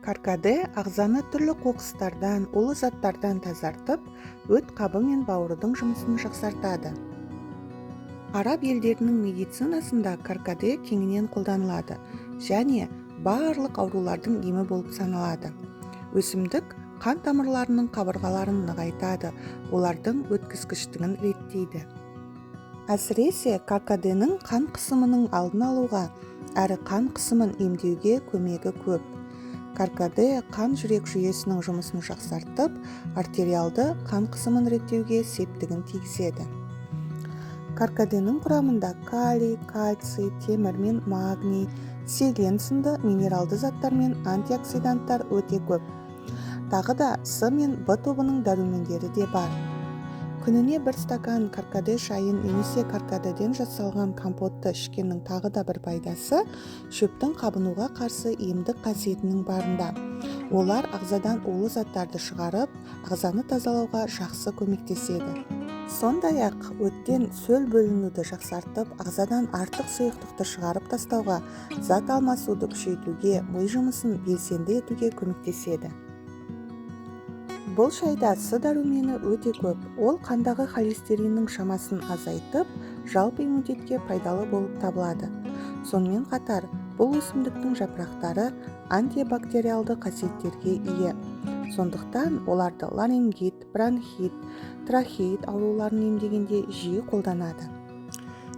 Каркаде ағзаны түрлі қоқыстардан, улы заттардан тазартып, өт қабы мен бауырдың жұмысын жақсартады. Араб елдерінің медицинасында каркаде кеңінен қолданылады және барлық аурулардың емі болып саналады. Өсімдік қан тамырларының қабырғаларын нығайтады, олардың өткізгіштігін реттейді. Әсіресе каркаденің қан қысымының алдын алуға, әрі қан қысымын емдеуге көмегі көп. Каркаде қан жүрек жүйесінің жұмысын жақсартып, артериалды қан қысымын реттеуге септігін тигізеді. Каркаденің құрамында калий, кальций, темір мен магний, селен сынды минералды заттар мен антиоксиданттар өте көп. Тағы да С мен Б тобының дәрумендері де бар. Күніне бір стакан каркаде шайын немесе каркадеден жасалған компотты ішкеннің тағы да бір пайдасы шөптің қабынуға қарсы емдік қасиетінің барында. Олар ағзадан улы заттарды шығарып, ағзаны тазалауға жақсы көмектеседі. Сондай-ақ өттен сөл бөлінуді жақсартып, ағзадан артық сұйықтықты шығарып тастауға, зат алмасуды күшейтуге, ми жұмысын белсенді етуге көмектеседі. Бұл шайда С дәрумені өте көп. Ол қандағы холестериннің шамасын азайтып, жалпы иммунитетке пайдалы болып табылады. Сонымен қатар, бұл өсімдіктің жапырақтары антибактериалды қасиеттерге ие. Сондықтан оларды ларингит, бронхит, трахеит ауруларын емдегенде жиі қолданады.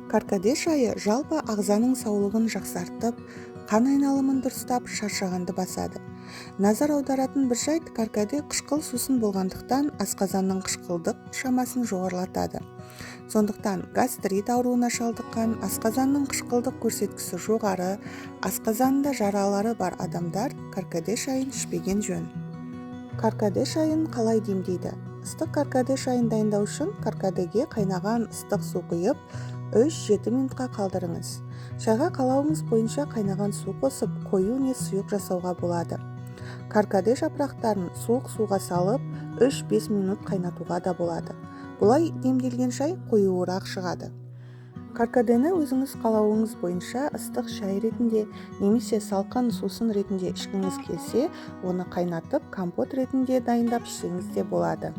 Каркаде шайы жалпы ағзаның саулығын жақсартып, қан айналымын дұрыстап, шаршағанды басады. Назар аударатын бір жайт, каркаде қышқыл сусын болғандықтан асқазанның қышқылдық шамасын жоғарылатады. Сондықтан гастрит ауруына шалдыққан, асқазанның қышқылдық көрсеткіші жоғары, асқазанында жаралары бар адамдар каркаде шайын ішпеген жөн. Каркаде шайын қалай демдейді? Ыстық каркаде шайын дайындау үшін каркадеге қайнаған ыстық су құйып, 3-7 минутқа қалдырыңыз. Шайға қалауыңыз бойынша қайнаған су қосып, қою не сұйық жасауға болады. Каркаде жапырақтарын суық суға салып, 3-5 минут қайнатуға да болады. Бұлай демделген шай қоюырақ шығады. Каркадені өзіңіз қалауыңыз бойынша ыстық шай ретінде немесе салқын сусын ретінде ішкіңіз келсе, оны қайнатып, компот ретінде дайындап ішсеңіз де болады.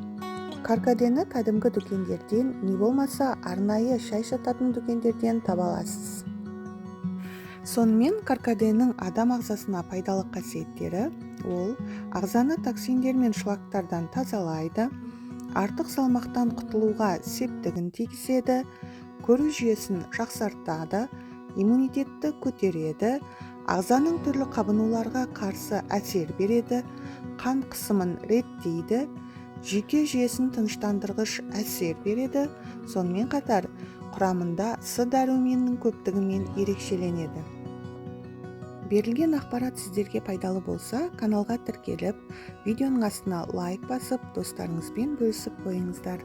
Каркадені кәдімгі дүкендерден, не болмаса арнайы шай сататын дүкендерден таба аласыз. Сонымен, каркаденің адам ағзасына пайдалы қасиеттері: ол ағзаны токсиндер мен шлактардан тазалайды, артық салмақтан құтылуға септігін тигізеді, көру жүйесін жақсартады, иммунитетті көтереді, ағзаның түрлі қабынуларға қарсы әсер береді, қан қысымын реттейді, жүйке жүйесін тыныштандырғыш әсер береді. Сонымен қатар құрамында С дәруменінің көптігімен ерекшеленеді. Берілген ақпарат сіздерге пайдалы болса, каналға тіркеліп, видеоның астына лайк басып, достарыңызбен бөлісіп қойыңыздар.